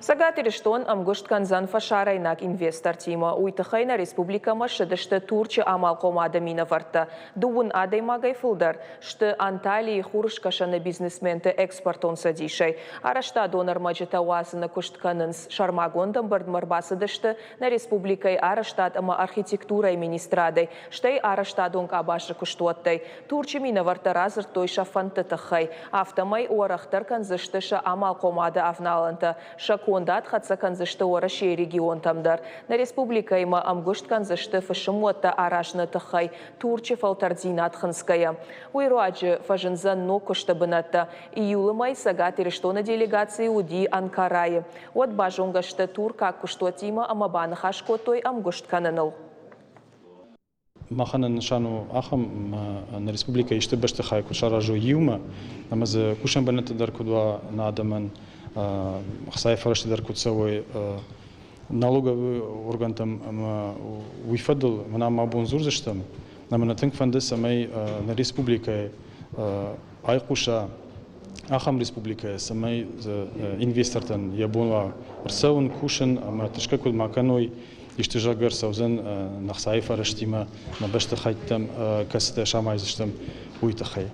Цӕгат Ирыстон ӕмгуыст кӕндзӕн фӕсарӕйнаг инвестортимӕ. Уый тыххӕй нӕ республикӕмӕ ссыдысты Турчы амалхъомады минӕвӕрттӕ. Дыууын адӕймагӕй фылдӕр сты Анталийы Хурыскӕсӕны бизнесменты экспортон цӕдисӕй. Арӕзтадон ӕрмӕджытӕ уадзыны куыст кӕнынц. Сӕрмагонд ӕмбырдмӕ ӕрбацыдысты нӕ республикӕйы арӕзтад ӕмӕ архитектурӕйы министрадӕй, стӕй арӕзтадон къабазы куыстуӕттӕй. Турчы минӕвӕрттӕ радзырдтой сӕ фӕндты тыххӕй. Афтӕмӕй уӕрӕхдӕр кӕндзысты сӕ амалхъомады авналӕнтӕ, сӕ кондад хӕццӕ кӕндзысты Уӕрӕсейы регионтӕм дӕр. Нӕ республикӕимӕ ӕмгуыст кӕндзысты фысымуӕттӕ аразыны тыххӕй Турчы фӕлтӕрддзинад хынцгӕйӕ. Уый руаджы фӕзындзӕн ног куысты бынӕттӕ. Июлы мӕй Цӕгат Ирыстоны делегаци уыди Анкарайы. Уӕд базонгӕ сты туркаг куыстуӕттимӕ ӕмӕ баныхас кодтой ӕмгуыст кӕныныл. Махӕн нысан у ахӕм, нӕ республикӕйы исты бӕстыхай куы саразой иумӕ, ӕмӕ дзы кусӕн бынӕттӕ дӕр куыд уа нӕ адӕмӕн, ӕхцайы фӕрӕзтӕ дӕр куыд цӕуой налоговый органтӕм ӕмӕ уый фӕдыл мӕнӕ ма абон дзурдзыстӕм, ӕмӕ нӕ тынг фӕнды, цӕмӕй нӕ республикӕйы айхъуса ахӕм республикӕйы, цӕмӕй инвестортӕн йӕ бон уа ӕрцӕуын, кусын ӕмӕ тыхсгӕ куыд ма кӕной, исты зӕгъгӕ ӕрцӕудзӕн нӕ хцайы фӕрӕзтимӕ нӕ бӕстыхӕйттӕм, кӕцытӕ самайдзыстӕм, уый тыххӕй.